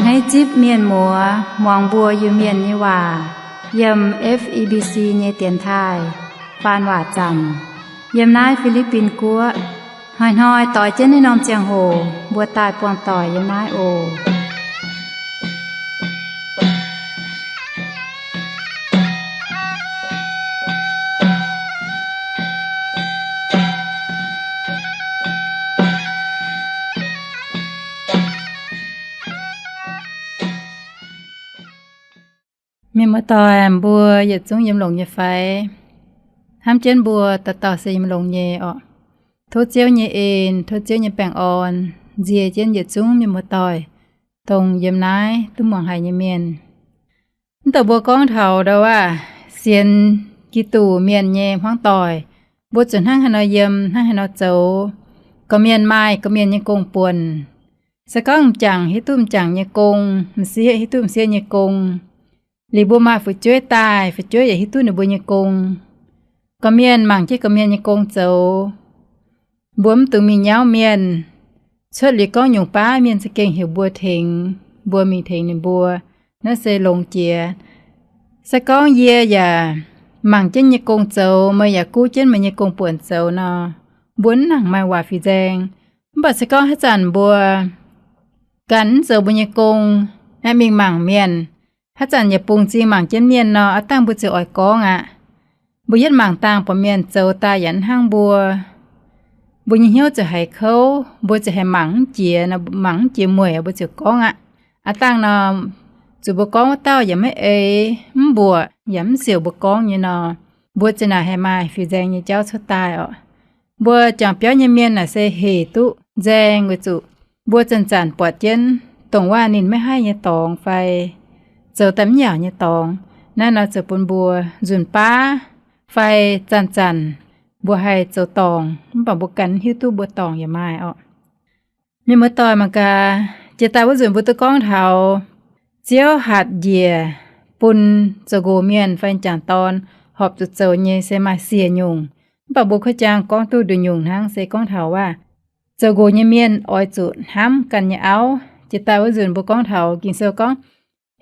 Naaiv zipv mienh muoz muangx mbuo Iu-Mienh nyei waac yiem F E B C nyei dienx taaih faan waac zanc yiem naaiv Fi^li^bin Guoqv. Hnoi-hnoi doix jienv naaiv norm ziangh hoc mbuo daaih buangh doic yiem naaiv oc. Mienh muoz-doic, mbuo yietc zungv yiem longx nyei fai? Hnamv jienv mbuo dauh dauh se yiem longx nyei orqc. Tov Ziouv nyei en, tov Ziouv nyei baengh orn nzie jienv yietc zungv mienh muoz-doic, dongh yiem naaiv duqv muangx haic nyei mienh. Mv douh mbuo gorngv taux ndau wuov sienx Giduc mienh nyei hmuangv doic, mbuo zuqc hnangv haaix nor yiem, hnangv haaix nor zoux, gorqv-mienh maaih gorqv-mienh nyei gong-buonc. Se gorngv m'jangc hiuv duqv m'jangc nyei gong, m'sieqv hiuv duqv m'sieqv nyei gong, liuz mbuo maaih fu'jueiv daaih, fu'jueiv yaac hiuv duqv ninh mbuo nyei gong. Gorqv-mienh mangc jienv gorqv-mienh nyei gong zoux. Mbuo mv dungx mingh nyauv mienh. Cuotv liuz gorngv nyungc baav mienh za'gengh heuc mbuo tengx, mbuo mingh tengx ninh mbuo, naaiv se longx jiex. Se gorngv yie yaac mangc jienv nyei gong zoux, meih yaac guv jienv meih nyei gong-buonc zoux nor, mbuo mv nangc maaih waac fih nzaeng. Mv baac se gorngv haaix zanc mbuo ganh mv zoux mbuo nyei gong, aengx mingh mangc mienh, haaix zanc yaac bungx m'zing mangc jienv mienh nor, aav dangh mbuo ziouc oix gorngv aqv. Mbuo yietv mangc dangh buatc mienh zoux daaih yaac mv hnangv mbuo, mbuo nyei hnyouv ziouc haiz kouv, mbuo ziouc haiz mangc mv jiex, mangc mv jiex mueic, mbuo ziouc gorngv aqv. Aav dangh nor, zuqc mbuo gorngv wuov dauh yaac maiv eix, mv mbuoqc yaac mv siouc mbuo gorngv nyei nor, mbuo ziouc naaic haiz maaih fih nzaeng nyei jauv cuotv daaih orqc. Mbuo juangc biauv nyei mienh naaic se hec duqv nzaeng weic zuqc mbuo zanc-zanc buatc jienv dongh waac ninh maiv haih nyei dorngx fai zoux daaih mv yaauc nyei dorngx. Naaiv nor zoux bun mbuo nzunc baav fai zanc-zanc mbuo haih zoux dorngc, mv baac mbuo ganh mv hiuv duqv mbuo dorngc yaac maaih orqc. Mienh muoz-doic mangc gaax, jiex daaih wuov nzunc mbuo duqv gorngv taux Ziouv hatc njiec bun zoux nqox mienh fai m'jangc dorn horpc zuqc zoux nyei se maaih siec nyungc. Mv baac mbuo kuv jaang gorngv duqv nduqc nyungc hnangv, se gorngv taux waac zoux nqox nyei mienh oix zuqc hnamv ganh nyei auv. Jiex daaih wuov nzunc mbuo gorngv taux Ging-Sou gorngv,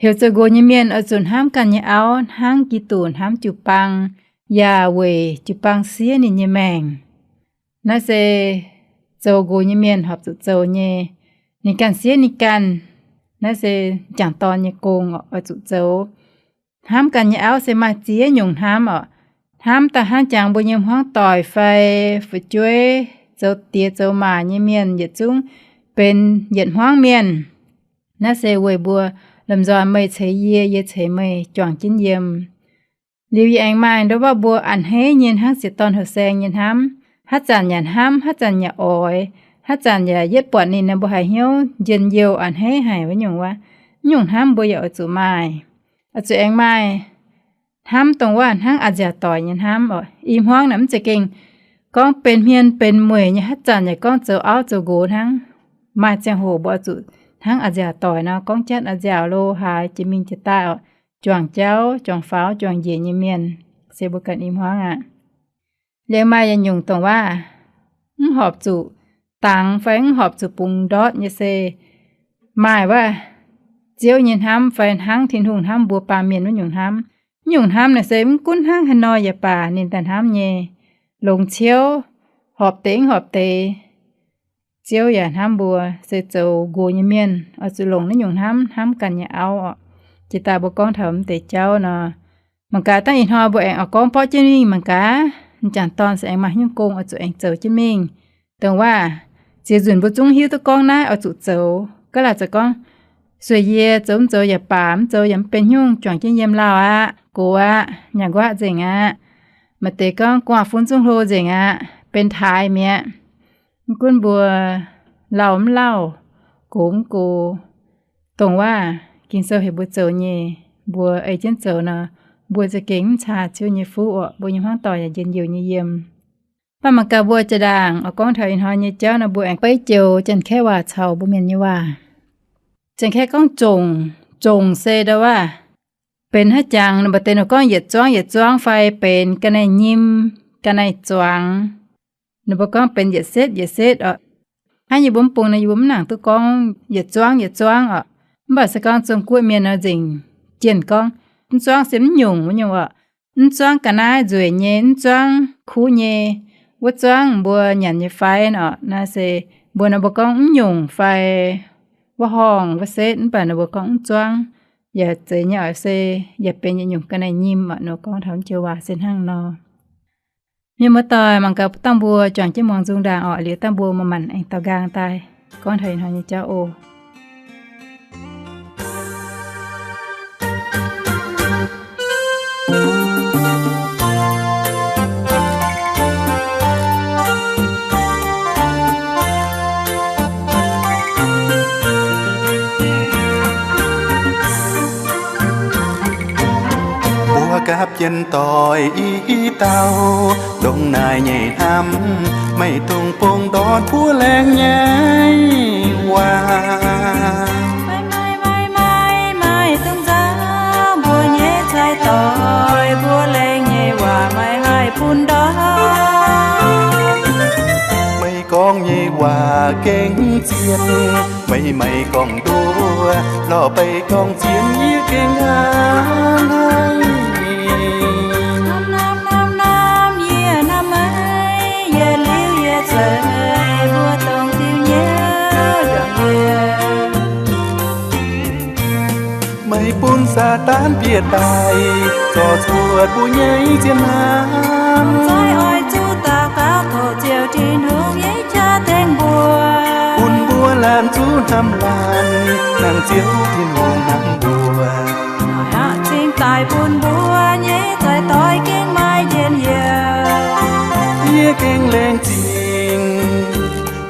heuc zoux nqox nyei mienh oix zuqc hnamv ganh nyei auv hnangv Giduc hnamv jiu-baang, yaac weic jiu-baang siev ninh nyei maengc. Naaiv se zoux nqox nyei mienh horpc zuqc zoux nyei. Ninh ganh siev ninh ganh. Naaiv se m'jangc dorn nyei gong oix zuqc zoux. Hnamv ganh nyei auv se maaih ziex nyungc hnamv orqc. Hnamv daaih hnangv jangx mbuo nyei hmuangv doic fai fu'jueiv, zoux diex zoux maac nyei mienh yietc zungv benx yietc hmuangv mienh. Naaiv se weic mbuo lomh nzoih meih ceix yie, yie ceix meih juangc jienv yiem. Liuz yie aengx maaih ndo wuov mbuo a'hneiv nyei hnangv sieqv dorn houh saeng nyei hnamv, haaix zanc yaac hnamv, haaix zanc yaac oix, haaix zanc yaac yietv buatc ninh nor mbuo haiz hnyouv njien-youh a'hneiv haic wuov nyungc wuov. Nyungc hnamv mbuo yaac oix zuqc maaih. Oix zuqc aengx maaih hnamv dongh wuov hnangv a'nziaauc doic nyei hnamv oc. I hmuangv naaic mv za'gengh gorngv benx hmien benx mueic nyei, haaix zanc yaac gorngv zoux auv zoux nqox hnangv. Maaih ziangh hoc mbuo oix zuqc hnangv a'nziaauc doic nor, gorngv jatv a'nziaauc lo haaix jiex mingh jiex daaih oc, juangc jauv, juangc faaux, juangc njiec nyei mienh, se mbuo ganh i hmuangv aqv. Liuz maaih yietc nyungc dongh waac mv horpc zuqc dangx fai mv horpc zuqc bungx ndortv nyei se maaih waac Ziouv nyei hnamv fai hnangv Tin-Hungh hnamv mbuo baamh mienh wuov nyungc hnamv. Wuov nyungc hnamv naaic se mv gunv hnangv haaix nor yaac baac ninh daaih hnamv nyei, longx ciouv, horpc deix mv horpc deix. Ziouv yaac hnamv mbuo, se zoux nqox nyei mienh oix zuqc longc naaiv nyungc hnamv hnamv ganh nyei auv oc. Jiex daaih mbuo gorngv taux mv deix jauv nor, mangc gaax dangh ih hnoi mbuo aengx oix gorngv borqv jienv mingh mangc gaax, m'jangc dorn se aengx maaih hnyouv gong oix zuqc aengx zoux jienv mingh. Dongh waac ziex nzunc mbuo zungv hiuv duqv gorngv naaiv oix zuqc zoux. Gaav laaic zoux gorngv, sueih yie zoux mv zoux yaac baac, mv zoux yaac mv benx hnyouv, juangc jienv yiem lauh aqv, gox aqv, nyanc nquaqv nzengc aqv. Maaih deix gorngv gu'nguaaz-fun zungv hlo nzengc aqv, benx taaix mi'aqv. Mv gunv mbuo lauh mv lauh, gox mv gox, dongh waac Ging-Sou heuc mbuo zoux nyei, mbuo ei jienv zoux nor, mbuo za'gengh mv caa Ziouv nyei fuqv orqc, mbuo nyei hmuangv doic yaac njien-youh nyei yiem. Mv baac mangc gaax mbuo jaa-ndaangc oix gorngv taux ih hnoi nyei jauv nor, mbuo aengx beiv joux Janx-Kaeqv waac caux mbuo Mienh nyei waac. Janx-Kaeqv gorngv zongc, zongc se ndo waac benx haaix jangx, ninh mbuo deix ninh gorngv yietc zuangv yietc zuangv fai benx ga'naaiv nyim, ga'naaiv zuangx. Ninh mbuo gorngv benx yietc setv yietc setv orqc. Hnangv yie mbuo mv bung nor, yie mbuo mv nangc duqv gorngv yietc zuangv yietc zuangv orqc. Mv baac se gorngv Zong-Guoqv mienh nor nzengc jienh gorngv, mv zuangv se mv nyungc wuov nyungc orqc. Mv zuangv ga'naaiv nzueic nyei, mv zuangv kuv nyei, wuov zuangv mbuo nyanc nyei fai orqc. Naaiv se mbuo nor mbuo gorngv mv nyungc fai wuov horngh wuov setv, mv baac nor mbuo gorngv mv zuangv, yaac zeiz nyei oc. Se yaac benx yietc nyungc ga'naaiv nyim orqc. Nor gorngv taux joux waac se hnangv nor. Mienh muoz-doic, mangc gaax dangh mbuo juangc jienv muangx nzung ndaangc orqc, liuz dangh mbuo manc-manc aengx daux nqaang daaih gorngv taux ih hnoi nyei jauv oc. Mbuo gapv jienv doic i dauh, dongh naaiv nyei hnamv, maiv dungx bungx ndortv mbuo laengz nyei waac. Maiv, maiv, maiv, maiv dungx nzauh mbuo nyei cai doic, mbuo laengz nyei waac maiv haih bun ndortv. Meih gorngv nyei waac gengh zien, meih maiv gorngv nduov, lorh beiv gorngv zien yie gengh hnangv haic. Hnamv, hnamv, hnamv, hnamv yie hnamv meih, yietc liuz yietc zeiz mbuo dongh diuh hnyouv njuangc yie. Meih bun Saadaan bieqc daaih, zorc cuotv mbuo nyei zien hnamv. Zoi oix zuqc daux gaux tov Ziouv Tin-Hungh nyei qaqv tengx mbuo, bun mbuo laanh zuqc hnamv laanh, hnangv Ziouv Tin-Hungh hnamv mbuo. Hnoi aqv cingx daaih bun mbuo nyei cai doic gengh maaih njien-youh. Yie gengh laengz zingh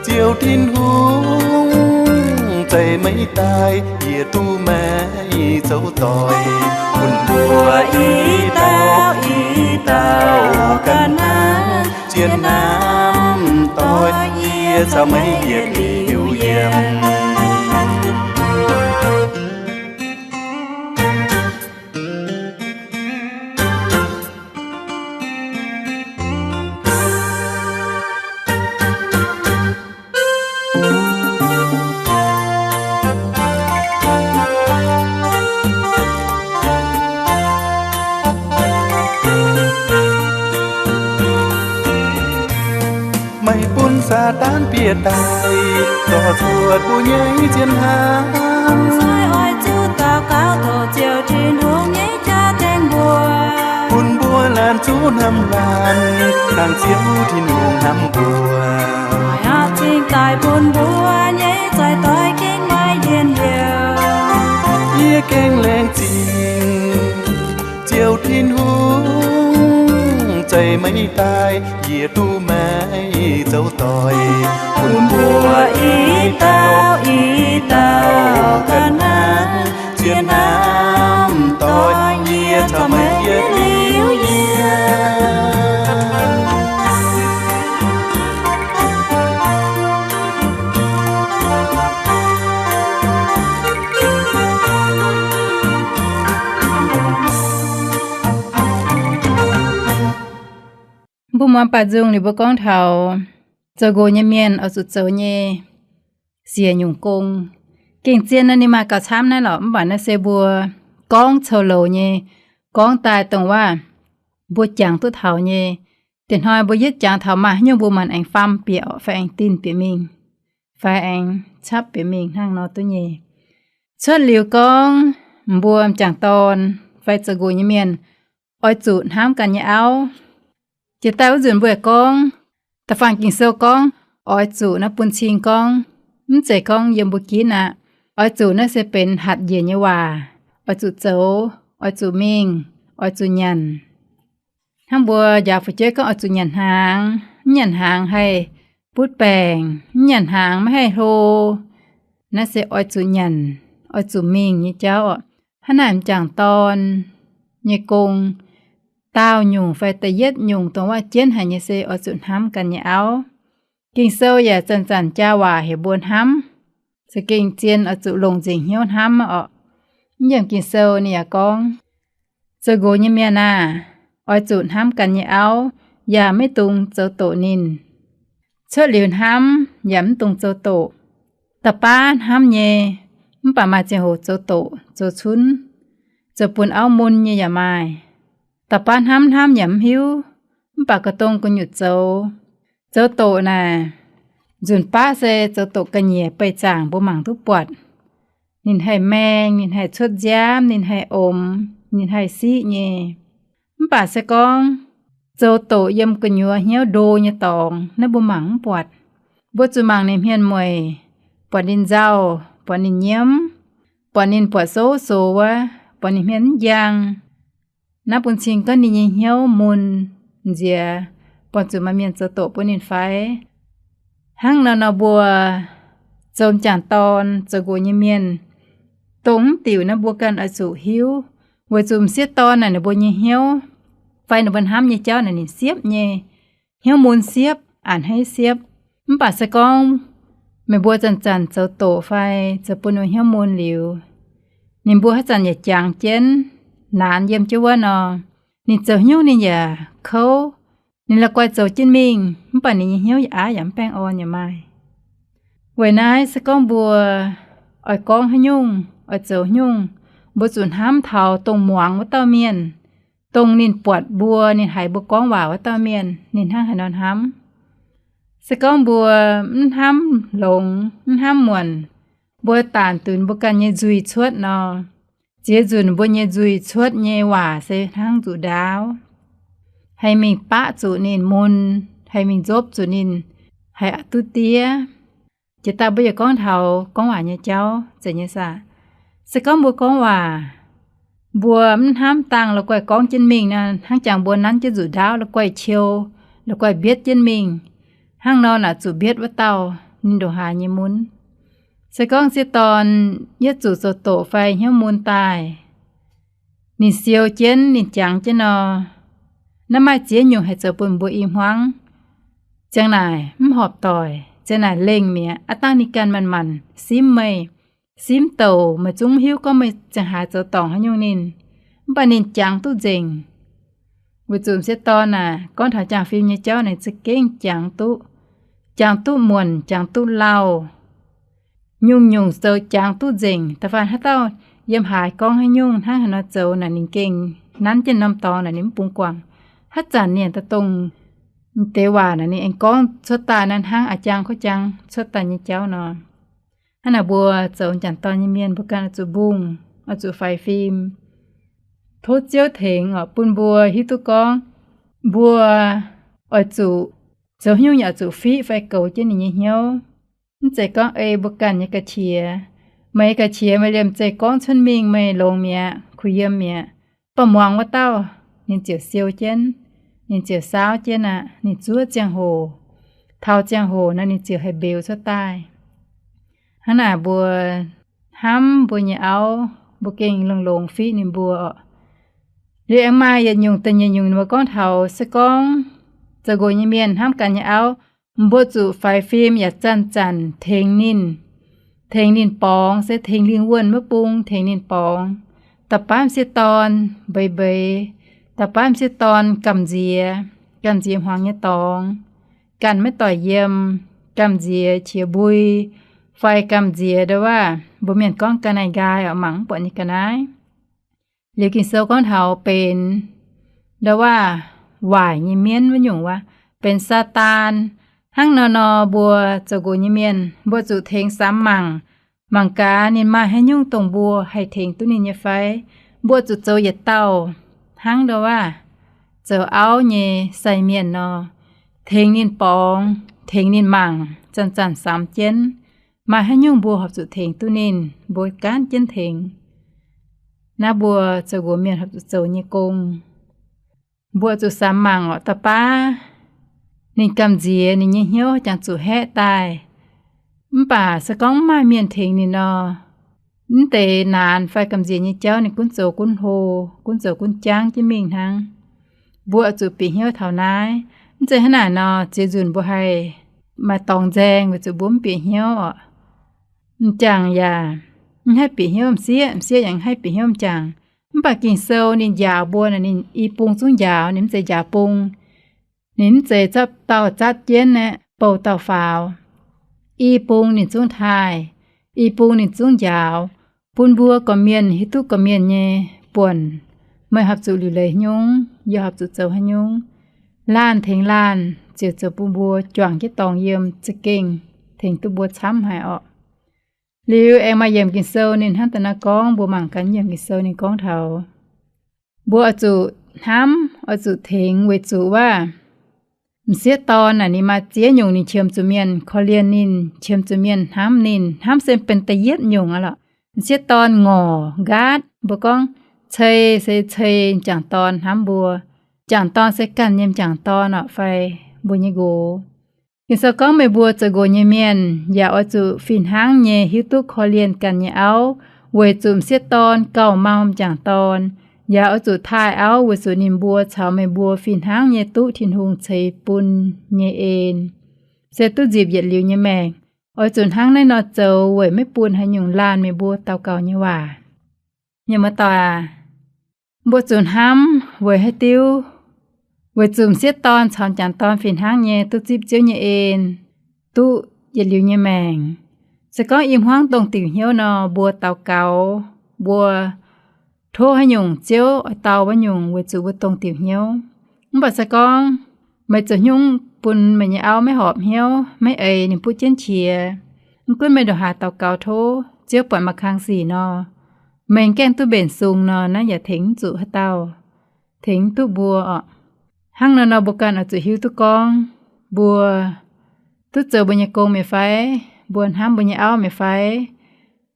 Ziouv Tin-Hungh, zeiz meih daaih yie duqv meih zoux doic, bun mbuo i dauh i dauh ganh hnangv zien hnamv doic, yie caux meih yietc liuz yiem. Meih bun Saadaan bieqc daaih, zorc cuotv mbuo nyei zien hnamv. Zoi oix zuqc daux gaux tov Ziouv Tin-Hungh nyei qaqv tengx mbuo, bun mbuo laanh zuqc hnamv laanh, hnangv Ziouv Tin-Hungh hnamv mbuo. Hnoi aqv cingx daaih bun mbuo nyei cai doic gengh maaih njien-youh. Yie gengh laengz zingh Ziouv Tin-Hungh, zeiz meih daaih yie duqv meih zoux doic, bun mbuo i dauh i dauh ganh hnangv zien hnamv doic, yie caux meih yietc liuz yiem. Mbuo muangx baaux nzung liuz mbuo gorngv taux zoux nqox nyei mienh oix zuqc zoux nyei siec nyungc gong. Gengh zien nor ninh maaih gauh camv naaiv lorqc, mv baac naaiv se mbuo gorngv coux-louz nyei, gorngv daaih dongh waac mbuo jangx duqv taux nyei. Diex hnoi mbuo yietv jangx taux maaih haaix nyungc mbuo maanc aengx faam bieqc fai aengx dinh bieqc mingh, fai aengx capv bieqc mingh hnangv nor duqv nyei. Cuotv liuz gorngv mbuo m'jangc dorn fai zoux nqox nyei mienh oix zuqc hnamv ganh nyei auv. Jiex daaih wuov nzunc mbuo yaac gorngv, da'faanh Ging-Sou gorngv oix zuqc naaiv bun cing gorngv, mv zeiz gorngv yiem mbuo ginv aqv. Oix zuqc naaiv se benx hatc njiec nyei waac. Oix zuqc zoux, oix zuqc mingh, oix zuqc nyanc. Hnangv mbuo njaaux fu'jueiv gorngv oix zuqc nyanc hnaangx, mv nyanc hnaangx haih butv baengc, mv nyanc hnaangx maiv haih hlo. Naaiv se oix zuqc nyanc, oix zuqc mingh nyei jauv oc. Hnangv naaic m'jangc dorn nyei gong, daauh nyungc fai da'yietv nyungc dongh waac jienv haic nyei se oix zuqc hnamv ganh nyei auv. Ging-Sou yaac zanc-zanc jaa waac heuc mbuo hnamv. Za'gengh zien oix zuqc longc nzengc hnyouv hnamv oc. Mv yiem Ging-Sou ninh yaac gorngv, zoux nqox nyei mienh aah! Oix zuqc hnamv ganh nyei auv, yaac maiv dungx zoux doqc ninh. Cuotv liuz hnamv yaac mv dungx zoux doqc. Da'baav hnamv nyei, Mv baac maaih ziangh hoc zoux doqc zoux cunv, zoux bun auv mun nyei yaac maaih. Da'baav hnamv hnamv yaac mv hiuv, mv baac ga'dongh gu'nyuoz zoux. Zoux doqc naaic, nzunc baav se zoux doqc ga'nyiec beih zaangc mbuo mangc duqv buatc. Ninh haih maeng, ninh haih cuotv nziaamv, ninh haih omx, ninh haih siqv nyei. Mv baac se gorngv zoux doqc yiem gu'nyuoz hnyouv ndo nyei dorngx, naaiv mbuo mangc mv buatc. Mbuo zuqc mangc ninh hmien mueic, buatc ninh nzauh, buatc ninh nyiemv, buatc ninh buatc souv sox wuov, buatc ninh hmien mv njang. Naaiv bun cing gorngv ninh nyei hnyouv mun nziex, buatc zuqc maaih mienh zoux doqc bun ninh fai. Hnangv nor nor mbuo zoux m'jangc dorn, zoux nqox nyei mienh, dongh mv diuc naaiv mbuo ganh oix zuqc hiuv, weic zuqc m'sieqv dorn naaic ninh mbuo nyei hnyouv fai ninh mbuo hnamv nyei jauv naaic ninh siepv nyei, hnyouv mun siepv, a'hneiv siepv. Mv baac se gorngv meih mbuo zanc-zanc zoux doqc fai zoux bun ninh hnyouv mun liuz, ninh mbuo haaix zanc yaac jangx jienv naanx yiem jienv wuov nor, ninh zoux haaix nyungc ninh yaac kouv. Ninh la'guaih zoux jienv mingh, mv baac ninh nyei hnyouv yaac aav yaac mv baengh orn yaac maaih. Weic naaiv se gorngv mbuo oix gorngv haaix nyungc, oix zoux haaix nyungc, mbuo zuqc hnamv taux dongh muangx wuov dauh mienh, dongh ninh buatc mbuo, ninh haiz mbuo gorngv waac wuov dauh mienh, ninh hnangv haaix nor hnamv. Se gorngv mbuo mv hnamv longx, mv hnamv muonc, mbuo daanc dunx mbuo ganh nyei nzuih cuotv nor, ziex nzunc mbuo nyei nzuih cuotv nyei waac se hnangv nzuqc ndaauv, haih mingh baqv zuqc ninh mun, haih mingh nzopv zuqc ninh, haih aqc duqv diev. Jiex daaih mbuo yaac gorngv taux gorngv waac nyei jauv zeiz nyei saah? Se gorngv mbuo gorngv waac, mbuo mv hnamv dangh la'guaih gorngv jienv mingh nor, hnangv jangx mbuo nanv jienv nzuqc ndaauv la'guaih qiu, la'guaih mbietv jienv mingh. Hnangv nor naaic zuqc mbietv wuov dauh ninh ndongc haaix nyei mun. Se gorngv sieqv dorn yietv zuqc zoux doqc fai hnyouv mun daaih, ninh siou jienv, ninh jangx jienv nor, naaiv maaih ziex nyungc haih zoux bun mbuo i hmuangv. Ziang naaic mv horpc doic, ziang naaic lengh mi'aqv. Aav dangh ninh ganh manc-manc simv meih, simv douc, meih zungv mv hiuv gorngv meih ziangh haaix zoux dorngc haaix nyungc ninh, mv baac ninh jangx duqv nzengc. Weic zuqc m'sieqv dorn aah, gorngv taux jangx fim nyei jauv naaic za'gengh jangx duqv, jangx duqv muonc, jangx duqv lauh. Nyungc-nyungc zoux jangx duqv nzengc. Da'faanh haaix dauh yiem haaix gorngv haaix nyungc hnangv haaix nor zoux naaic ninh gengh nanv jienv norm dorngx naaic ninh mv bungx guangc. Haaix zanc ninh daaih dongh deix waac naaic ninh aengx gorngv cuotv daaih naaiv hnangv a'jang kov jang cuotv daaih nyei jauv nor. Hnangv naaic mbuo zoux m'jangc dorn nyei mienh mbuo ganh oix zuqc mbungh, oix zuqc faix fim, tov Ziouv tengx oc, bun mbuo hiuv duqv gorngv mbuo oix zuqc zoux haaix nyungc yaac oix zuqc fiqv fai goux jienv ninh nyei hnyouv. Mv zeiz gorngv ei mbuo ganh nyei ga'qiex. Meih nyei ga'qiex meih liemh zeih gorngv cuotv mingh meih longx mi'aqv, kuh yiem mi'aqv. Mv baac muangx wuov dauh ninh ziouc siou jienv, ninh ziouc saauv jienv aqv. Ninh zuov ziangh hoc, taux ziangh hoc nor ninh ziouc haih mbeux cuotv daaih. Hnangv naaic mbuo hnamv mbuo nyei auv, mbuo gengh longx-longx fiqv ninh mbuo oc. Liuz aengx maaih yietc nyungc da'nyeic nyungc mbuo gorngv taux se gorngv zoux nqox nyei mienh hnamv ganh nyei auv, mbuo zuqc faix fim yaac zanc-zanc tengx ninh, tengx ninh borngz se tengx lingh wuonh wuov bung tengx ninh borngz. Da'faanh m'sieqv dorn mbeix mbeix, da'faanh m'sieqv dorn gamh nziex, gamh nziex hmuangx nyei dorngx, ganh maiv doic yiem, gamh nziex qiex mbui, fai gamh nziex ndo waav mbuo mienh gorngv ga'naaiv nqaai oc, mangc mv buatc nyei ga'naaiv. Liuz Ging-Sou gorngv taux benx ndo waav waaic nyei mienv wuov nyungc wuov, benx Saadaan. Hnangv nor nor mbuo zoux nqox nyei mienh mbuo zuqc tengx samx mangc, mangc gaax ninh maaih haaix nyungc dongh mbuo haih tengx duqv ninh nyei fai. Mbuo zuqc zoux yietc dauh hnangv ndo waav zoux auv nyei sai mienh nor, tengx ninh borngz, tengx ninh mangc, zanc-zanc samx jienv maaih haaix nyungc mbuo horpc zuqc tengx duqv ninh, mbuo gaanv jienv tengx. Naaiv mbuo zoux nqox mienh horpc zuqc zoux nyei gong. Mbuo zuqc samx mangc oc, da'baav ninh gamh nziex ninh nyei hnyouv jangx zuqc haeqv daaih. Mv baac se gorngv mv maaih mienh tengx ninh nor, mv deix naanx fai gamh nziex nyei jauv ninh gunv zoux gunv hlo, gunv zoux gunv jangv jienv mingh hnangv. Mbuo zuqc bieqc hnyouv taux naaiv. Mv zeiz hnangv naaic nor ziex nzunc mbuo haih maaih dorngx nzaeng weic zuqc mbuo mv bieqc hnyouv oc. M'jangc yaac mv haih bieqc hnyouv m'sieqv, m'sieqv yaac mv haih bieqc hnyouv m'jangc. Mv baac Ging-Sou ninh njaaux mbuo naaic, ninh i bung zungv njaaux, ninh mv zeiz njaaux bung. Ninh mv zeiz zatv dauh zatv jienv aeqv, bouh dauh faaux. I bung ninh zungv taaih. i bung ninh zungv njaaux, bun mbuo gorqv-mienh hiuv duqv gorqv-mienh nyei buonc. Meih horpc zuqc liuc leiz haaix nyungc, yie horpc zuqc zoux haaix nyungc. Laanh tengx laanh ziouc zoux bun mbuo juangc jienv dorngx yiem za'gengh tengx duqv mbuo camv haic orqc. Liuz aengx maaih yiemc Ging-Sou ninh hnangv daaih naaiv gorngv, mbuo mangc gaax yiemc Ging-Sou ninh gorngv taux mbuo oix zuqc hnamv, oix zuqc tengx weic zuqc waac m'sieqv dorn naaic ninh maaih ziex nyungc ninh qiemx zuqc mienh korv-lienh ninh, qiemx zuqc mienh hnamv ninh. Hnamv se benx da'yietv nyungc aqv lorqc. M'sieqv dorn ngorc nqaatv, mbuo gorngv cei se cei m'jangc dorn hnamv mbuo. M'jangc dorn se ganh nyei m'jangc dorn orqc fai mbuo nyei nqox. Ging-Sou gorngv meih mbuo zoux nqox nyei mienh yaac oix zuqc fih hnangv nyei hiuv duqv korv-lienh ganh nyei auv, weic zuqc m'sieqv dorn gauh mau m'jangc dorn. Yaac oix zuqc taaih auv weic zuqc ninh mbuo caux meih mbuo fih hnangv nyei duqv Tin-Hungh ceix bun nyei en, se duqv nzipc yietc liuz nyei maengc. Oix zuqc hnangv naaiv nor zoux weic maiv bun haaix nyungc laanh meih mbuo daux gaux nyei waac. Mienh muoz-doic aac, mbuo zuqc hnamv weic haaix diuc? Weic zuqc m'sieqv dorn caux m'jangc dorn fih hnangv nyei duqv zipv Ziouv nyei en, duqv yietc liuz nyei maengc. Se gorngv i hmuangv dongh diuc hnyouv nor, mbuo daux gaux, mbuo tov haaix nyungc Ziouv oix dau wuov nyungc weic zuqc mbuo dongh diuc hnyouv. Mv baac se gorngv meih zoux haaix nyungc bun meih nyei auv maiv horpc hnyouv, maiv eix ninh butv jienv qiex, mv gunv meih ndongc haaix daux gaux tov Ziouv buatc mangc kang sic nor, meih gaengh duqv mbenc sung nor, naaiv yaac tengx mv zuqc haaix dauh, tengx mv duqv mbuo orqc. Hnangv nor nor mbuo ganh oix zuqc hiuv duqv gorngv, mbuo duqv zoux mbuo nyei gong mi'aqv fai? Mbuo hnamv mbuo nyei auv mi'aqv fai?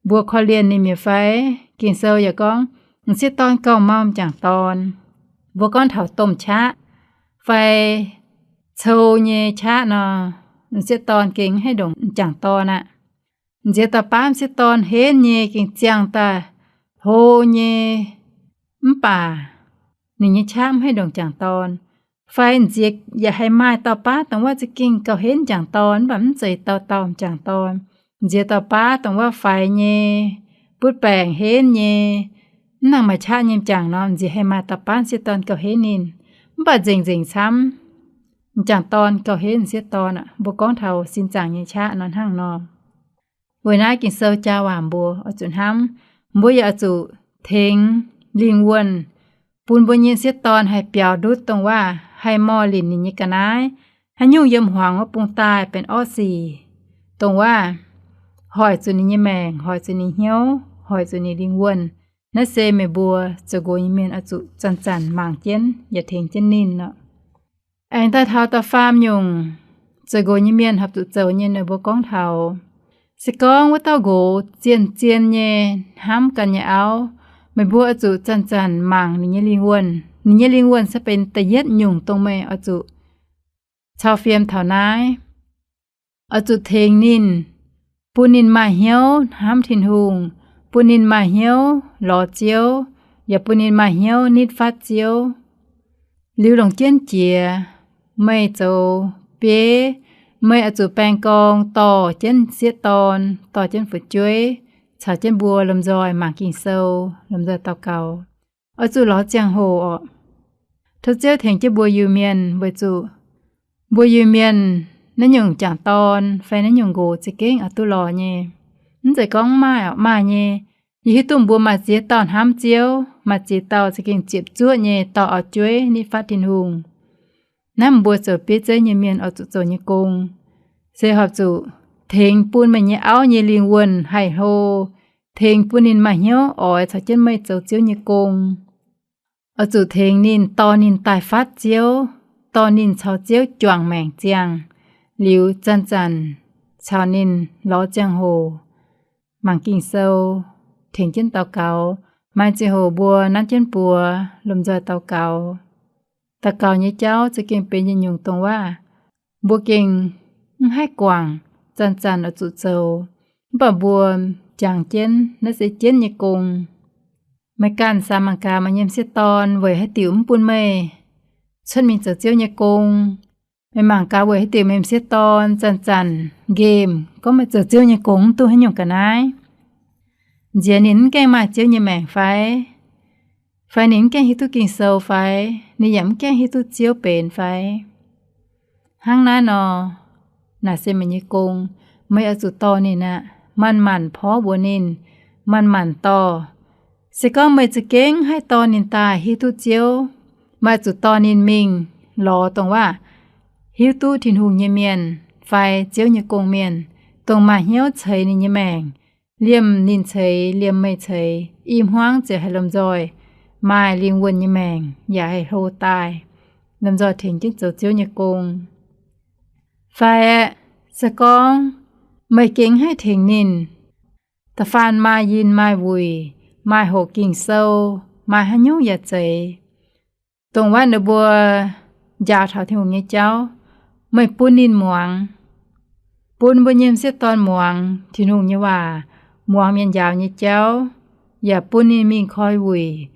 Mbuo korv-lienh ninh mi'aqv fai? Ging-Sou yaac gorngv, m'sieqv dorn gauh mau m'jangc dorn. Mbuo gorngv taux domh qaqv fai cou nyei qaqv nor, m'sieqv dorn gengh mv haih ndongc m'jangc dorn aqv. M'nziex dauh baav m'sieqv dorn henv nyei gengh ziangh daaih hlo nyei, mv baac ninh nyei qaqv mv haih ndongc m'jangc dorn. Fai m'nziex yaac haih maaih dauh baav dongh wuov za'gengh gauh henv m'jangc dorn, mv baac mv zeiz dauh dauh m'jangc dorn. M'nziex dauh baav dongh wuov faix nyei, butv baengc henv nyei, mv nangc maaih qaqv nyei m'jangc nor, m'nziex haih maaih dauh baav m'sieqv dorn gauh henv ninh. Mv baac nzengc-nzengc camv, m'jangc dorn gauh henv m'sieqv dorn aqv. Mbuo gorngv taux sin zaangc nyei qaqv nor hnangv nor. Weic naaiv Ging-Sou jaa waac mbuo oix zuqc hnamv, mbuo yaac oix zuqc tengx lingh wuonh bun mbuo nyei m'sieqv dorn haih biaux ndutv dongh waac haih morh linc ninh nyei ga'naaiv. Haaix nyungc yiem hmuangx wuov bung daaih benx orqv sic, dongh waac hoic zuqc ninh nyei maengc, hoic zuqc ninh hnyouv, hoic zuqc ninh lingh wuonh. Naaiv se meih mbuo zoux nqox nyei mienh oix zuqc zanc-zanc mangc jienv yaac tengx jienv ninh orqc. Aengx daaih taux da'faam nyungc zoux nqox nyei mienh horpc zuqc zoux nyei, ninh mbuo gorngv taux, se gorngv wuov dauh nqox zien-zien nyei hnamv ganh nyei auv, meih mbuo oix zuqc zanc-zanc mangc ninh nyei lingh wuonh. Ninh nyei lingh wuonh se benx da'yietv nyungc dongh meih oix zuqc cau fiem taux naaiv. Oix zuqc tengx ninh, bun ninh maaih hnyouv hnamv Tin-Hungh, bun ninh maaih hnyouv lorz Ziouv, yaac bun ninh maaih hnyouv nitv fatv Ziouv. Liuz longc jienv jiex, meih zoux bieiv, meih oix zuqc baeng gorng dorh jienv sieqv dorn, dorh jienv fu'jueiv, caux jienv mbuo lomh nzoih mangc Ging-Sou, lomh nzoih daux gaux. Oix zuqc lorz ziangh hoc orqc. Tov Ziouv tengx jienv mbuo Iu-Mienh weic zuqc mbuo Iu-Mienh naaiv nyungc m'jangc dorn fai naaiv nyungc nqox za'gengh oix duqv lorz nyei. Mv zeiz gorngv maaih orqc, maaih nyei. Yie hiuv duqv mbuo maaih ziex dauh hnamv Ziouv, maaih ziex dauh za'gengh ziepc zuoqv nyei dorh auv-jueiv nitv fatv Tin-Hungh. Naaiv mbuo zoux bieiv zeiv nyei mienh oix zuqc zoux nyei gong, se horpc zuqc tengx bun meih nyei auv nyei lingh wuonh haih hlo, tengx bun ninh maaih hnyouv oix caux jienv meih zoux Ziouv nyei gong. Oix zuqc tengx ninh, dorh ninh daaih fatv Ziouv, dorh ninh caux Ziouv juangc maengc ziangh, liuz zanc-zanc caux ninh lorz ziangh hoc mangc Ging-Sou, tengx jienv daux gaux. Maaih ziangh hoc mbuo nanv jienv buoz lomh nzoih daux gaux. Daux gaux nyei jauv za'gengh benx yietc nyungc dongh waac mbuo gengh mv haih guangc, zanc-zanc oix zuqc zoux, mv baac mbuo jangx jienv naaiv se jienv nyei gong. Meih ganh samx mangc gaax meih nyei m'sieqv dorn weic haaix diuc mv bun meih cuotv mingh zoux Ziouv nyei gong. Meih mangc gaax weic haaix diuc meih m'sieqv dorn zanc-zanc nqemh gorngv meih zoux Ziouv nyei gong mv duqv haaix nyungc ga'naaiv. Nziex ninh mv gaengh maaih Ziouv nyei maengc fai? Fai ninh mv gaengh hiuv duqv Ging-Sou fai? Ninh yaac mv gaengh hiuv duqv Ziouv benx fai? Hnangv naaiv nor, naaic se meih nyei gong, meih oix zuqc dorh ninh aqv. manc-manc porv mbuox ninh, manc-manc dorh. Se gorngv meih za'gengh haih dorh ninh daaih hiuv duqv Ziouv, meih zuqc dorh ninh mingh lorz dongh waac hiuv duqv Tin-Hungh nyei mienh fai Ziouv nyei gong-mienh, dongh maaih hnyouv ceix ninh nyei maengc, liemh ninh ceix, liemh meih ceix, i hmuangv ziouc haih lomh nzoih maaih lingh wuonh nyei maengc yaac haih hlo daaih, lomh nzoih tengx jienv zoux Ziouv nyei gong. Fai aeqv, se gorngv meih gengh haih tengx ninh, da'faanh maaih yinh maaih wuic, maaih hoqc Ging-Sou, maaih haaix nyungc yaac zeiz, dongh waac ninh mbuo njaaux taux Tin-Hungh nyei jauv, meih bun ninh muangx, bun mbuo nyei m'sieqv dorn muangx Tin-Hungh nyei waac, muangx mienh njaaux nyei jauv, yaac bun ninh mingh koi wuic,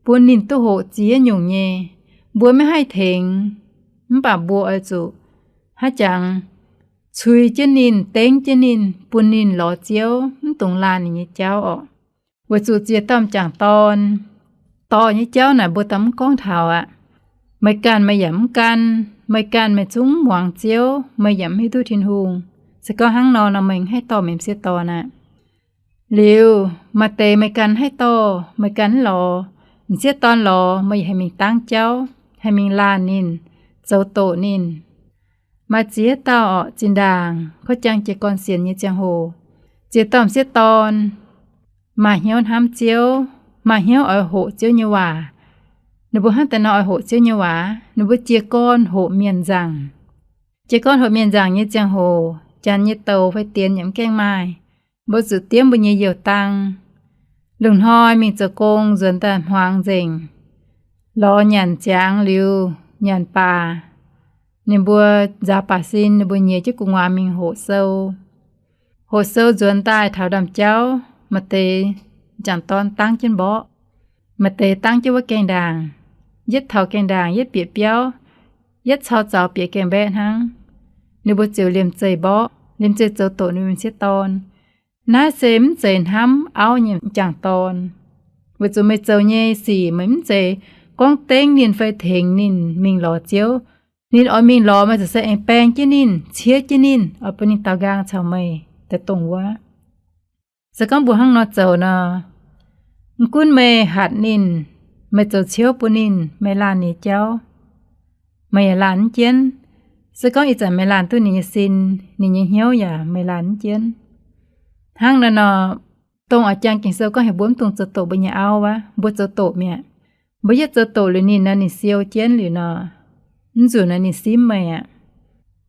bun ninh duqv hoqc ziex nyungc nyei. Mbuo maiv haih tengx, mv baac mbuo oix zuqc haaix jangx cui jienv ninh, dengv jienv ninh, bun ninh lorz Ziouv, mv dungx laanh ninh nyei jauv orqc. Weic zuqc ziex dauh m'jangc dorn dorh nyei jauv naaic mbuo daaih mv gorngv taux aqv. Meih ganh meih yaac mv gan. Meih ganh meih zungv mv muangx Ziouv, meih yaac mv hiuv duqv Tin-Hungh. Se gorngv hnangv nor nor, meih haih dorh meih m'sieqv dorn aqv. Liuz maaih deix meih ganh haih dorh, meih ganh mv lorz, m'sieqv dorn lorz, meih yaac haih mingh dangv jauv, haih mingh laanh ninh, zoux doqc ninh. Maaih ziex dauh orqc, zinh ndaangc kov jang jiez gorn sienx nyei ziangh hoc, ziex dauh m'sieqv dorn maaih hnyouv hnamv Ziouv, maaih hnyouv oix hoqc Ziouv nyei waac. Ninh mbuo hnangv deix nor oix hoqc Ziouv nyei waac, ninh mbuo jiez gorn hoqc mienh nzaangc. Jiez gorn hoqc mienh nzaangc nyei ziangh hoc, janx nyei douz fai dienx yaac mv gaengh maaih. Mbuo zuqc diemv mbuo nyei youh dang. Lungh hnoi mingh zoux gong nzuonx daaih hmuangx nzengc, lorz nyanc ziangx liuz, nyanc baac ninh mbuo nzaaux baac sin, ninh mbuo nyiex jienv gu'nguaaz mingh hoqc sou. Hoqc sou nzuonx daaih taux ndaamv-jauv, maaih deix m'jangc dorn dangv jienv mborqv, maaih deix dangv jienv wuov gaengh ndaangc. Yietv taux gaengh ndaangc yietv bieqc biauv, yietv cau zaux bieqc gaengh mbaeqv hnangv. Ninh mbuo ziouc liemh zeih mborqv, liemh zeih zoux doqc ninh m'sieqv dorn. Naaiv se mv zeiz hnamv auv nyei m'jangc dorn. Weic zuqc meih zoux nyei sic meih mv zeiz gorngv dengv ninh fai tengx ninh mingh lorz Ziouv. Ninh oix mingh lorz meih ziouc se aengx baeng jienv ninh, ciev jienv ninh, oix bun ninh daaux nqaang caux meih daaih dongh wuov. Se gorngv mbuo hnangv nor zoux nor, mv gunv meih hatc ninh, meih zoux ciouv bun ninh, meih laanh ninh jauv, meih yaac laanh mv jienv. Se gorngv ih zanc meih laanh duqv ninh nyei sin, ninh nyei hnyouv yaac meih laanh mv jienv. Hnangv naaiv nor, dongh oix jangx Ging-Sou gorngv heuc mbuo mv dungx zoux doqc mbuo nyei auv wuov, mbuo zoux doqc mi'aqv. Mbuo yietv zoux doqc liuz ninh nor, ninh siou jienv liuz nor, mv nzunc nor ninh simv meih aqv.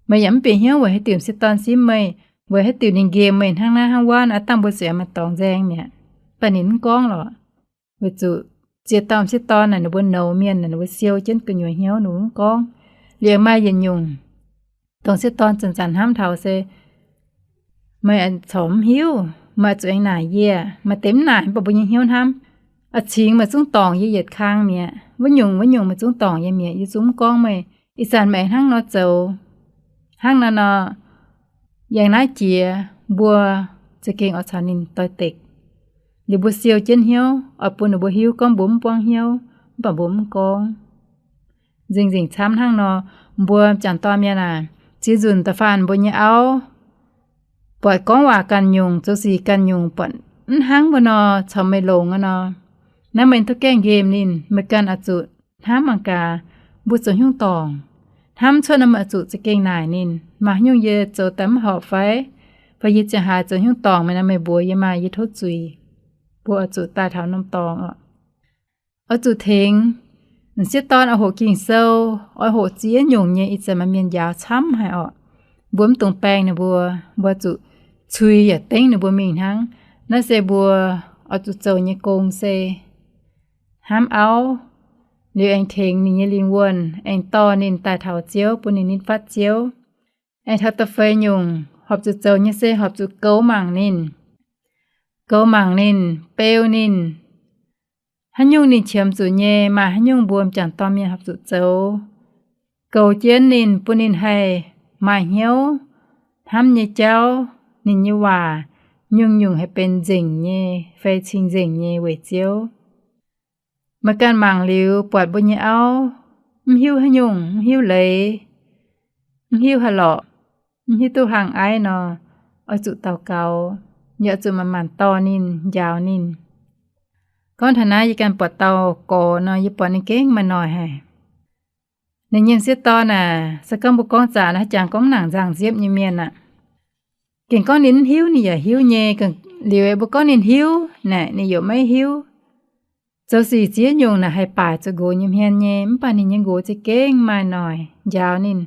Meih yaac mv bieqc hnyouv weic haaix diuc m'sieqv dorn simv meih, weic haaix diuc ninh nqemh meih hnangv naaiv hnangv wuov, aav dangh mbuo zuqc aengx maaih dorngx nzaeng mi'aqv. Mv baac ninh mv gorngv lorqc. Weic zuqc ziex dauh m'sieqv dorn naaic ninh mbuo nouz mienh, ninh mbuo siou jienv gu'nyuoz hnyouv, ninh mbuo mv gorngv. Liuz maaih yietc nyungc dongh m'sieqv dorn zanc-zanc hnamv taux se, meih corc mv hiuv, meih zuqc aengx naaic yie. Maaih deix mv naaic, mv baac mbuo nyei hnyouv hnamv, a'cingx meih zungv dorngc yie yietc kang mi'aqv. Wuov nyungc wuov nyungc meih zungv dorngc yie mi'aqv, yie zungv mv gorngv meih. Ih zanc meih hnangv nor zoux, hnangv naaiv nor, yangh naaiv jiex mbuo za'gengh oix caux ninh doix-dekc. Liuz mbuo siou jienv hnyouv, oix bun ninh mbuo hiuv gorngv mbuo mv buangv hnyouv, mv baac mbuo mv gorngv. Nzengc-nzengc camv hnangv nor, mbuo m'jangc dorn mienh aac, ziex nzunc da'faanh mbuo nyei auv buatc gorngv waac ganh nyungc, zoux sic ganh nyungc, buatc mv hnangv mbuo nor, caux meih longx aqv nor, naaiv meih duqv gaengh nqemh ninh, meih ganh oix zuqc hnamv mangc gaax, mbuo zoux haaix nyungc dorngc. Hnamv cuotv nor meih oix zuqc za'gengh naaic ninh, maaih haaix nyungc yie zoux daaih mv horpc fai? Fai yie ziangh haaix zoux haaix nyungc dorngc meih nor, meih mbuox yie maah, yie tov zuiz. Mbuo oix zuqc daaih taux norm dorngx oc. Oix zuqc tengx. M'sieqv dorn oix hoqc Ging-Sou, oix hoqc ziex nyungc nyei, ih zanc maaih mienh njaaux camv haic orqc. Mbuo mv dungx baeng ninh mbuo, mbuo zuqc cui yaac dengv ninh mbuo mingh hnangv. Naaiv se mbuo oix zuqc zoux nyei gong se hnamv auv, liuz aengx tengx ninh nyei lingh wuonh, aengx dorh ninh daaih taux Ziouv, bun ninh nitv fatv Ziouv. Aengx taux da'feix nyungc horpc zuqc zoux nyei se horpc zuqc goux mangc ninh. Goux mangc ninh, beu ninh. Haaix nyungc ninh qiemx zuqc nyei, maaih haaix nyungc mbuo m'jangc dorn mienh horpc zuqc zoux, goux jienv ninh, bun ninh haih maaih hnyouv hnamv nyei jauv, ninh nyei waac nyungc-nyungc haih benx nzengc nyei fai cing-nzengc nyei weic Ziouv. Meih ganh mangc liuz buatc mbuo nyei auv mv hiuv haaix nyungc, mv hiuv leiz, mv hiuv haaix lorqc, mv hiuv duqv hlang aiv nor, oix zuqc daux gaux. yaac zuqc manc-manc dorh ninh, njaaux ninh. Gorngv taux naaiv yie ganh buatc dauh gorx nor, yie buatc ninh gengh maaih noic haic. Ninh nyei m'sieqv dorn aah, se gorngv mbuo gorngv zaqc naaiv, jangx gorngv nangc nzangc-nziepv nyei mienh aqv. Gengh gorngv ninh mv hiuv, ninh yaac hiuv nyei. Liuz mbuo gorngv ninh hiuv naaic, ninh yaac maiv hiuv. Zoux sic ziex nyungc naaic haih baaic zoux nqox nyei hmien nyei, mv baac ninh nyei nqox za'gengh maaih noic njaaux ninh.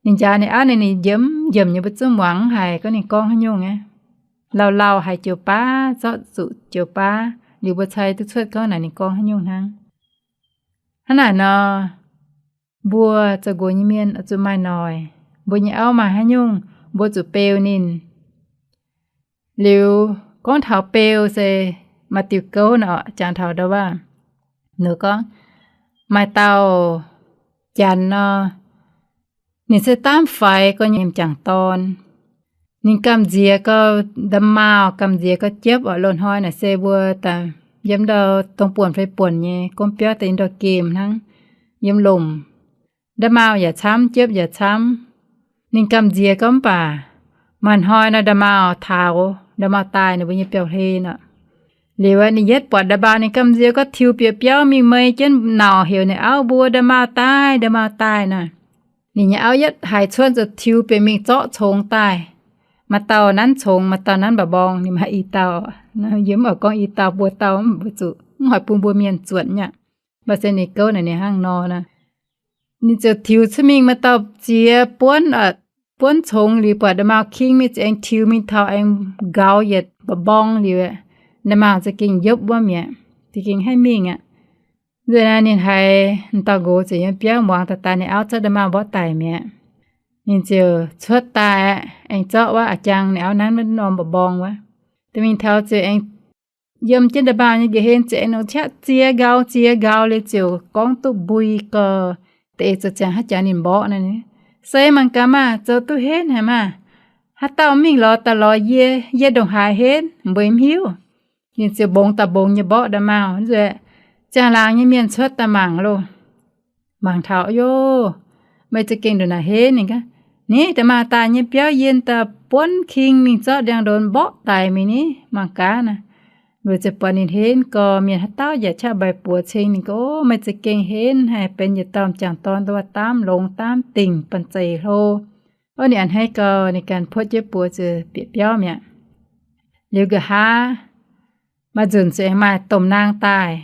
Ninh njaaux ninh auv, ninh njiemv njiemc nyei, mbuo zungv muangx mv haiz gorngv ninh gorngv haaix nyungc aqv. Lauh lauh haiz joux baav, zorqv zuqc joux baav, liuz mbuo cai duqv cuotv gorngv naaic ninh gorngv haaix nyungc hnangv. Hnangv naaic nor, mbuo zoux nqox nyei mienh oix zuqc maaih noic. Mbuo nyei auv maaih haaix nyungc, mbuo zuqc beu ninh. Liuz gorngv taux beu se maaih diuh gouv nor, jangx taux ndau wuov, ninh gorngv maaih dauh janx nor, ninh se daamv faix gorx nyei m'jangc dorn. Ninh gamh nziex gau, nda'maauh gamh nziex gau jiepv oc. Loz-hnoi naaic se mbuo daaih yiem ndau dongh buonc fei buonc nyei gomv biauv daaih yiem ndau gemh hnangv, yiem lomc. Nda'maauh yaac camv, jiepv yaac camv. Ninh gamh nziex gau mv baac maaih hnoi nor nda'maauh taux, nda'maauh daaih ninh mbuo nyei biauv-hlen oc. Liuz ninh yietv buatc nda'maauh ninh gamh nziex gau tiux bieqc biauv mingh meix jienv nauc heuc ninh auv mbuo, nda'maauh daaih, nda'maauh daaih nor. Ninh nyei auv yietv haiz cuotv ziouc tiux bieqc mingh zorqv congx daaih. Maaih dauh nanv congx, maaih dauh nanv mba'mbong, ninh maaih i dauh. Yie mv oix gorngv i dauh, buo dauh mv zuqc, mv haih bun mbuo mienh zuotc nyei aqv. Mv baac se ninh gouv naaic ninh hnangv nor nor. Ninh ziouc tiux cuotv mingh, maaih dauh ziex buonv, buonv congx liuz buatc nda'maauh king mingh ziouc aengx tiux mingh taux aengx nqaaux yietc mba'mbong liuz, nda'maauh za'gengh yopv wuov mi'aqv, za'gengh haih mingh aqv. Nzunc naaiv ninh haiz m'dauh nqox ziouc yiem biauv muangx daaih, daaih ninh auv zorqv nda'maauh mborqv daic mi'aqv. Ninh ziouc cuotv daaih aqv, aengx zorqv wuov a'jang ninh auv nanv wuov norm mba'mbong wuov. Da'mingh taux ziouc aengx yiem jienv nda'maauh nyei nqa'hlen ziouc aengx nongc qaqv ziex nqaaux ziex nqaaux liuz ziouc gorngv duqv mbui gau, da'eix zoux ziangx haaix jaax ninh mborqv naaiv. Se mangc gaax maah, zoux duqv henv haic maah. Haaix dauh mingh lorz daaih lorz yie, yie ndongc haaix henv mbuo mv hiuv. Ninh ziouc mbongx daaih mbongx nyei mborqv nda'maauh. Nzueic, ziangh laangz nyei mienh cuotv daaih mangc loh. Mangc taux, Ov, meih za'gengh ndongc naaic henv. Ninh gorngv, Ni, nda'maauh daaih nyei biauv yie daaih buonv king mingh zorqv ndiangx-ndonx mborqv daic mingh ni, mangc gaax naaic. Weic zuqc buatc ninh henv gau, mienh haaix dauh yaac qaqv mbaix buoz ceng ninh gorngv, Ov, meih za'gengh henv haic, benx yietc dauh m'jangc dorn dongh wuov daamv longx daamv dingc banh zeic hlo. Ov, ninh a'hneiv gau, ninh ganh puotv jienv buoz ziouc bieqc biauv mi'aqv. Liuz nqa'haav maaih nzunc ziouc aengx maaih domh naang daaih.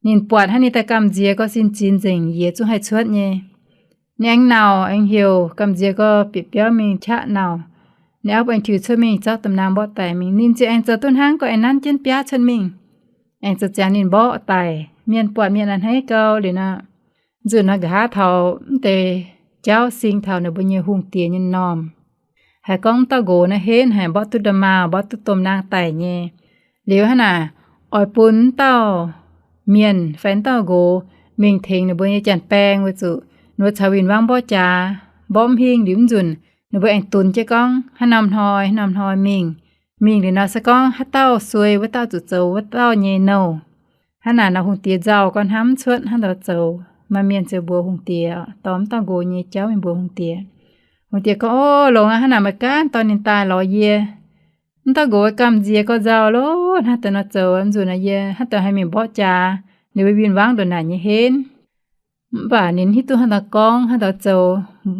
Ninh buatc hnangv ninh daaih gamh nziex gau sin zinx nzengc, yiez zungv haih cuotv nyei. Ninh aengx nauc aengx heuc gamh nziex gau bieqc biauv mingh qaqv nauc. Ninh auv aengx tiux cuotv mingh zorqv domh naang mborqv daic mingh. Ninh ziouc aengx zoux duqv hnangv gau, aengx nanv jienv biaav cuotv mingh, aengx zoux ziangx ninh mborqv daic. Mienh buatc mienh a'hneiv gau liuz nor, nzunc nor nqa'haav taux mv deix jauv sing taux ninh mbuo nyei hungh diex nyei m'normh. Haiz gorngv mv dauh nqox naaiv henv haic, mborqv duqv nda'maauh, mborqv duqv domh naang daic nyei. Liuz hnangv naaic, oix bun mv dauh mienh fai mv dauh nqox mingh tengx ninh mbuo nyei janx-baeng, weic zuqc ninh mbuo caux win-wangv mborqv jaax, mborqv mv hingh liuz mv nzunc ninh mbuo aengx dunx jienv gorngv haaix norm hnoi, haaix norm hnoi mingh. Mingh liuz nor se gorngv haaix dauh suei, wuov dauh zuqc zoux wuov dauh nyei nouh. Hnangv naaic nor hungh diex nzauh gau hnamv cuotv hnangv nor zoux. Maaih mienh ziouc mbuox hungh diex, dorh mv dauh nqox nyei jauv mingh mbuox hungh diex. Hungh diex gorngv, Ov, longx aqv. Hnangv naaic meih ganh dorh ninh daaih lorz yie. Mv dauh nqox gamh nziex gau nzauh loh, hnangv deix nor zoux, mv nzunc naaic yie hnangv deix haih mingh mborqv jaax, ninh mbuo win-wangv ndongc naaic nyei henv. Mv baac ninh hiuv duqv hnangv deix gorngv, hnangv deix zoux,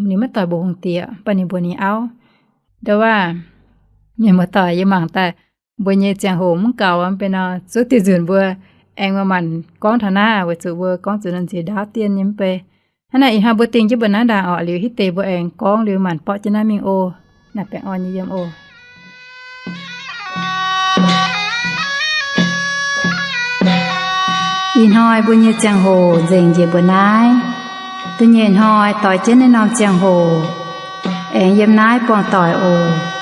ninh maiv doic mbuox hungh diex, mv baac ninh mbuox ninh auv. Ndau wuov, mienh muoz-doic, yie mangc daaih mbuo nyei ziangh hoc mv gaux mv bei nor, zuov diuh nzunc mbuo aengx maaih maanc gorngv taux naaiv, weic zuqc mbuo gorngv zuqc nor nziex ndaauv dien nyei mv bei. Hnangv naaic ih hnoi mbuo dingh jienv mbuo naaiv ndaangc orqc, liuz hitv deix mbuo aengx gorngv liuz maanc borqv jienv naaiv mingh oc. Naaic baengh orn nyei yiem oc. Ih hnoi mbuo nyei ziangh hoc nzengc njiec mbuo naaiv. Da'nyeic hnoi doix jienv naaiv norm ziangh hoc aengx yiem naaiv buangh doic oc.